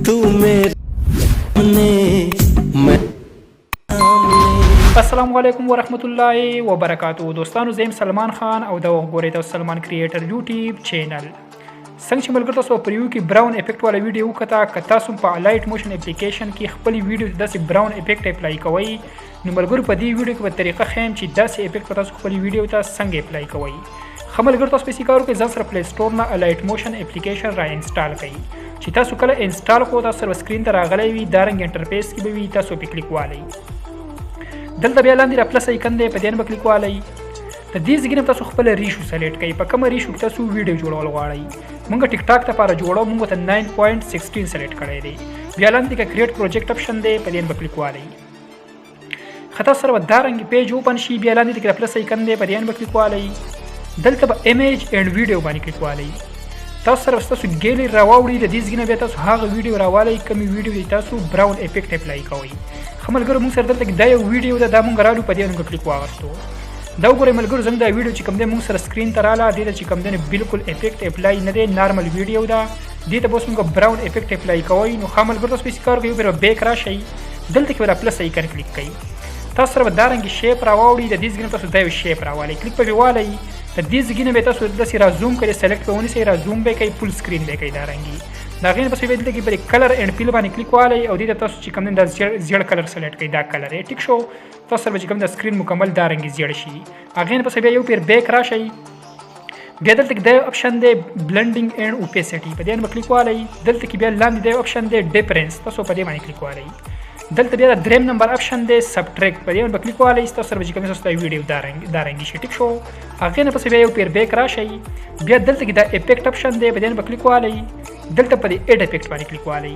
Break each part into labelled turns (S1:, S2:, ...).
S1: तू मेरे मैं।
S2: السلام علیکم ورحمت الله وبرکاتو دوستانو، زه یم سلمان خان او دا وګورئ تاسو سلمان کریټر یوټیوب چینل. څنګه چې ملګرو تاسو په پریویو کې براون افیکټ والا ویډیو وکته، که تاسو په الایټ موشن اپلیکیشن کې خپل ویډیو ته داسې براون افیکټ اپلای کوئ، نو ملګرو په دې ویډیو کې په طریقه ښیم چې داسې افیکټ په تاسو خپل ویډیو ته څنګه اپلای کوئ. ښه ملګرو، تاسو په کار وکړئ، ځان سره پلی سټور نه الایټ موشن اپلیکیشن را انسټال کړئ. چې تاسو کله انسټال کړو، تاسو سره سکرین ته راغلی وي، دا رنګ انټرفیس کې به وي. تاسو پې کلیک والئ، دلته بیا لاندې را پلس ایکن دی، په دې به کلیک والئ. د دې ځګینه تاسو خپل ریشو سلیکټ کړئ، په کومه ریشو کې تاسو ویډیو جوړول غواړئ. مونږ ټیک ټاک ته لپاره جوړو، مونږ ته 9.16 سلیکټ کړی دی. بیا لاندې کې کریټ پروجیکټ اپشن دی، په دې به کلیک والئ. خطا سره به دا رنګ پیج اوپن شي. بیا لاندې کې پلس ایکن دی، په دې به کلیک والئ. دلته به امیج اینډ ویډیو باندې کلیک والئ. تاسو سره تاسو ګیلری راوړي. د دې ځګینه بیا تاسو هغه ویډیو راوالئ کومې ویډیو چې تاسو براون افیکټ اپلای کوئ. ښه ملګرو، موږ سره دلته کې دا یو ویډیو ده، دا موږ رالو، په دې موږ کلیک واغستو. دا وګورئ ملګرو، زموږ دا ویډیو چې کوم دی موږ سره سکرین ته رااله، دې ته چې کوم دی بالکل افیکټ اپلای نه دی، نارمل ویډیو ده. دې ته به اوس موږ براون افیکټ اپلای کوئ. نو ښه ملګرو، تاسو په کار کوئ، پر بیک راشئ، دلته کې به پلس ایکن کلیک کړئ. تاسو سره به دا رنګ شیپ راواوړي. د دې ځګینه تاسو دا یو شیپ راوالئ، کلیک پرې والئ. د دې ځګینه به تاسو داسې را زوم کړئ، سلیکټ به ونیسئ، را زوم به کړئ، فول سکرین به کړئ. دا رنګي د هغې نه پس بیا دلته کې پر کلر اینډ فیل باندې کلیک والئ او دې ته تاسو چې کوم دی دا زیړ کلر سلیکټ کړئ. دا کلر یې ټیک شو، تاسو سره به چې کوم د سکرین مکمل دا رنګ زیړ شي. هغې نه پس بیا یو پیر بیک راشئ، بیا دلته کې دا یو اپشن دی بلندینګ اینډ اوپیسټي، په دې باندې کلیک والئ. دلته کې بیا لاندې دا یو اپشن دی ډیفرنس، تاسو په دې باندې کلیک والئ. دلته بیا د دریم نمبر اپشن دی سبټریکټ، په دې باندې کلیک والئ. تاسو سره به چې کوم تاسو ویډیو دا رنګ شي. ټیک شو. هغې نه پس بیا یو پیر بیک راشئ، بیا دلته کې دا افیکټ اپشن دی، په دې باندې کلیک والئ. دلته په دې اډ افیکټ باندې کلیک والئ.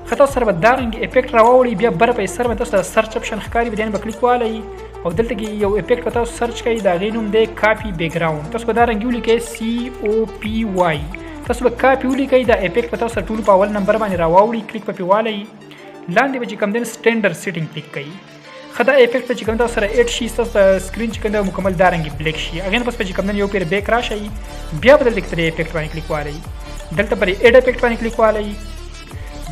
S2: ښه، تاسو سره به دا رنګ افیکټ راوړي. بیا بره په سر باندې تاسو د سرچ اپشن ښکاري، په دې باندې کلیک والئ او دلته کې یو افیکټ به تاسو سرچ کړئ، د هغې نوم دی کاپي بیکګراوند. تاسو به دا رنګ ولیکئ، COPY، تاسو به کاپي ولیکئ. دا افیکټ به تاسو سره ټول په اول نمبر باندې راواوړي، کلیک په پې والئ. لاندې به چې کوم دی سټینډرډ سیټینګ کلیک کړئ. ښه، دا افیکټ به چې کوم تاسو سره اډ شي، ستاسو د سکرین چې کوم دی مکمل دا رنګ بلیک شي. هغې نه پس به چې کوم دی یو پیر بیک راشئ، بیا به دلته کې پر افیکټ باندې کلیک والئ. دلته پر اډ افیکټ باندې کلیک والئ.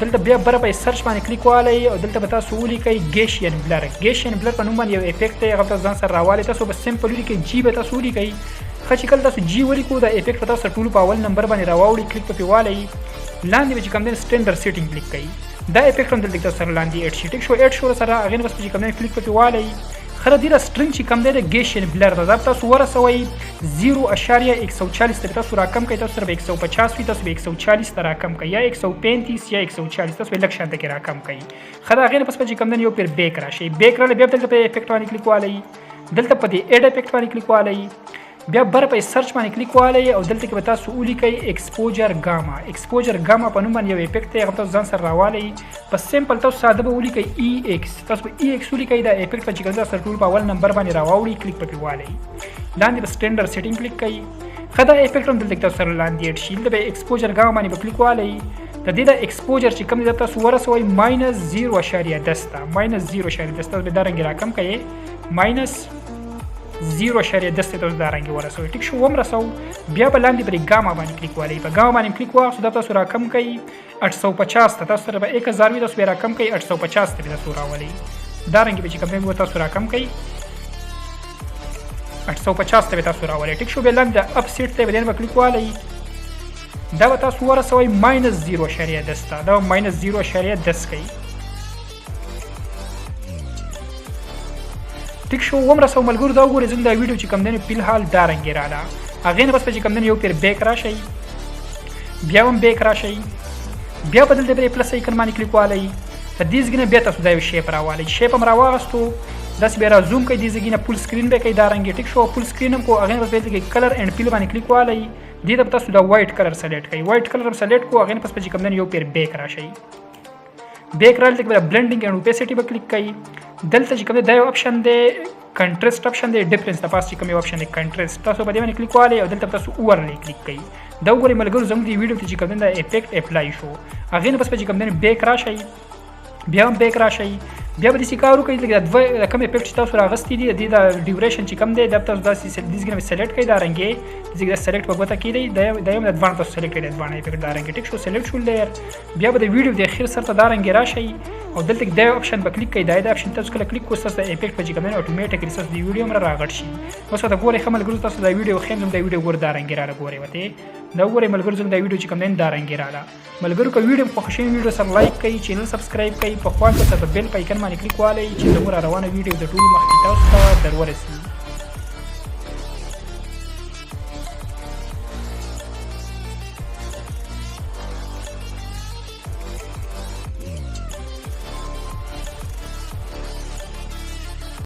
S2: دلته بیا بره په سرچ باندې کلیک والئ او دلته به تاسو ولیکئ ګیشین بلر. ګیشین بلر په نوم باندې یو افیکټ دی، هغه تاسو ځان سره راوالئ. تاسو به سمپل ولیکئ، جی به تاسو ولیکئ. ښه، چې کله تاسو جی ولیکو، دا افیکټ به تاسو ټول په اول نمبر باندې راواوړي، کلیک په پې والئ. لاندې به چې کوم دی سټینډرډ سیټینګ کلیک کړئ. دا افیکټ هم دلته تاسو سره لاندې اډ شي. ټیک شو، اډ شو سره. هغې نه پس چې کوم دی کلیک په پې والئ. ښه، د دې سټرینګ چې کوم دی د ګیشین بلر ده، دا تاسو ورسوئ 0.140 ته تاسو راکم کړئ. تاسو سره به 150 وي، تاسو به 140 ته راکم کړئ، یا 135 یا 140، تاسو به لږ شان ته کې راکم کړئ. ښه، د هغې نه پس به چې کوم دی یو پیر بیک راشئ. بیک راغلی، بیا دلته په افیکټ باندې کلیک والئ. دلته په دې اډ افیکټ باندې کلیک والئ. بیا بر په سرچ باندې کلیک والئ او دلته کې به تاسو ولیکئ ایکسپوجر ګاما. ایکسپوجر ګاما په نوم باندې یو افیکټ دی، هغه تاسو ځان سره راوالئ. په سمپل تاسو ساده به ولیکئ ای ایکس، تاسو به ای ایکس ولیکئ. دا افیکټ به چې کوم تاسو ټول په اول نمبر باندې راواوړي، کلیک پکې والئ. لاندې به سټینډرډ سیټینګ کلیک کړئ. ښه، دا افیکټ هم دلته تاسو سره لاندې اډ شي. دلته به ایکسپوجر ګاما باندې به کلیک والئ. د دې د ایکسپوجر چې کوم دی تاسو ورسوئ -0.10 ته، -0.10 تاسو به دا رنګ راکم کړئ، -0.10 ته تاسو دا رنګ ورسوئ. ټیک شو، وم رسو. بیا به لاندې پرې ګاما باندې کلیک والئ. په ګاما باندې کلیک واخلو، دا تاسو راکم کړئ 850 ته. تاسو سره به 1000 وي، تاسو به راکم کړئ 850 ته به تاسو راولئ. دا رنګ به چې کوم دی تاسو راکم کړئ 850 ته به تاسو راولئ. ټیک شو. بیا لاندې اپ سیټ ته به به کلیک والئ. دا به تاسو ورسوئ -0.10 ته، دا -0.10 کوي. ټیک شو، وم رسو ملګرو. دا وګورئ، زموږ دا ویډیو چې کوم دی فلحال دا رنګ رااله. هغې نه پس به چې کوم دی یو پیر بیک راشئ، بیا هم بیک راشئ، بیا به دلته پرې پلس ایکن باندې کلیک والئ. د دې ځګینه بیا تاسو دا یو شیپ راوالئ، شیپ هم راواغستو، داسې بیا را زوم کړئ، دې ځګینه فول سکرین به کړئ دا رنګ. ټیک شو، فول سکرین هم کو. هغې نه پس بیا دلته کې کلر اینډ فیل باندې کلیک والئ. دې ته تاسو دا وایټ کلر سلیکټ کړئ، وایټ کلر هم سلیکټ کو. هغې نه پس به چې کوم دی یو پیر بیک راشئ. بیک راغلی کې بلندینګ اینډ اوپیسټي به کلیک کړئ. دلته چې کوم دی دا یو اپشن دی کنټرست اپشن دی، ډیفرنس د پاس چې کوم یو اپشن دی کنټرست، تاسو په دې باندې کلیک والئ او دلته تاسو اوورلی کلیک کړئ. دا وګورئ ملګرو، زموږ دې ویډیو ته چې کوم دی دا افیکټ اپلای شو. هغې نه پس به چې کوم دی بیک راشئ، بیا هم بیک راشئ. بیا به داسې کار وکړئ، لکه دا دوه کوم افیکټ چې تاسو راغستي دي، د دې دا ډیوریشن چې کوم دی، دا تاسو داسې دې ځای سلیکټ کړئ. دا رنګې دې دا سلیکټ په ګوته کې دی، دا یم د دواړه تاسو سلیکټ کړئ، د دواړه افیکټ دا رنګې ټیک شو، سلیکټ شول لیر. بیا به د ویډیو د اخر سر ته دا رنګې راشئ او دلته کې دا اپشن به کلیک کړئ. دا اپشن تاسو کله کلیک کړئ، ستاسو د افیکټ په چې کوم دی اتوماتیکلی ستاسو د ویډیو مره راغټ شي. اوس ورته ګورئ ښه ملګرو، تاسو دا ویډیو ښیم، زموږ دا ویډیو ګوره دا رنګې راله. ګورئ ورته دا وګورئ ملګرو، زموږ دا ویډیو چې کوم دی دا رنګې راله. ملګرو، که ویډیو خوښ شوی، ویډیو سره لایک کړئ، چینل سبسکرایب کړئ، په خوا کې سره په بیل په ایکن باندې کلیک والئ چې زموږ روانه ویډیو د ټولو مخکې تاسو ته در ورسي.